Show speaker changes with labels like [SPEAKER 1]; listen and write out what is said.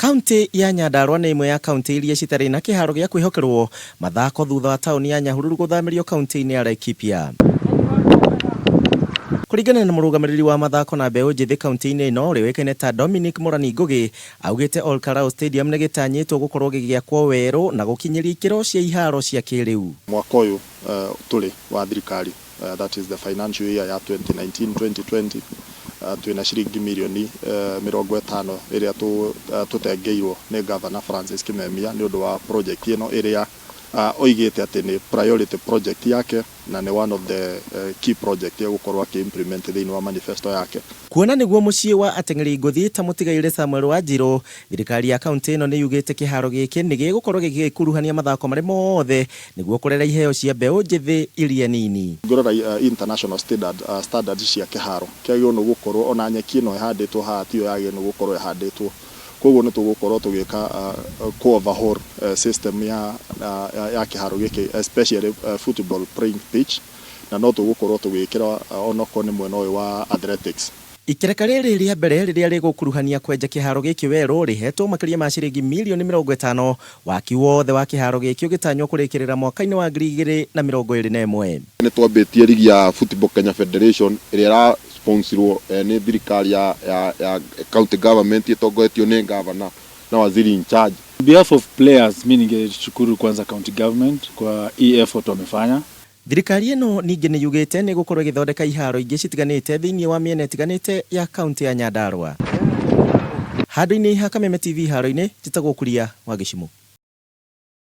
[SPEAKER 1] Kauntĩ ya Nyandarua nĩ ĩmwe ya kauntĩ iria citarĩ na kĩharo gĩa kwĩhokerwo mathako thutha wa taũni ya Nyahururu gũthamĩrio kauntĩ-inĩ ya Laikipia. Kũringana na mũrũgamĩrĩri wa mathako na mbeũ njĩthĩ kauntĩ-inĩ ĩno ũrĩa ũĩkaine ta Dominic Mũrani Ngũgĩ, augĩte Ol Kalou Stadium nĩ gĩtanyĩtwo gũkorwo gĩgĩakwo werũ na gũkinyĩria ikĩro cia iharo cia kĩrĩu.
[SPEAKER 2] Mwaka ũyũ tũrĩ wa thirikari, that is the financial year ya 2019-2020, twĩna ciringi mirioni 50 ĩrĩa tũtengeirwo nĩ Governor Francis Kimemia nĩ ũndũ wa project ĩno ĩrĩa oigĩte atĩ nĩ priority project yake na nĩ one of the key project egũkorwo akĩ implement thĩinĩ wa manifesto yake.
[SPEAKER 1] Kuona nĩguo mũciĩ wa ateng'eri ngũthi ta mũtigairĩ Samuel Wanjiru, thirikari ya kauntĩ ĩno nĩ yugĩte kĩharo gĩkĩ nĩ gĩgũkorwo gĩgĩkuruhania mathako marĩ mothe nĩguo kũrera iheo cia mbeũ njĩthĩ iria nini.
[SPEAKER 2] Ũngĩrora international standards cia kĩharo, kĩagĩrĩirwo nĩ gũkorwo ona nyeki ĩno ĩhandĩtwo haha tiyo yagĩrĩirwo nĩ gũkorwo ĩhandĩtwo. Koguo nĩ tũgũkorwo tũgĩka kũ overhaul system ya kĩharo gĩkĩ, especially football playing pitch, na no tũgũkorwo tũgĩkĩra onokorwo nĩ mwena ũyũ wa athletics.
[SPEAKER 1] Ikereka rĩrĩ rĩa mbere rĩrĩa rĩgũkuruhania kwenja kĩharo gĩkĩ werũ rĩhetwo makĩria ma ciringi mirioni 50. Waki wothe wa kĩharo gĩkĩ ũgĩtanywo kũrĩkĩrĩra mwaka-inĩ wa 2021.
[SPEAKER 3] Nĩ twambĩtie rigi ya Football Kenya Federation ĩrĩa ĩra sponsirwo nĩ thirikari ya county government ĩtongoretio nĩ governor na waziri in charge.
[SPEAKER 4] On behalf of players, mi ningeshukuru kwanza county government kwa hii effort wamefanya.
[SPEAKER 1] Thirikari ĩno ningĩ nĩ yugĩte nĩ ĩgũkorwo ĩgĩthondeka iharo ingĩ citiganĩte thĩinĩ wa mĩena ĩtiganĩte ya kaunti ya Nyandarua. Handũ-inĩ ha Kameme TV iharo-inĩ, njĩtagwo Kuria wa Gĩcimũ.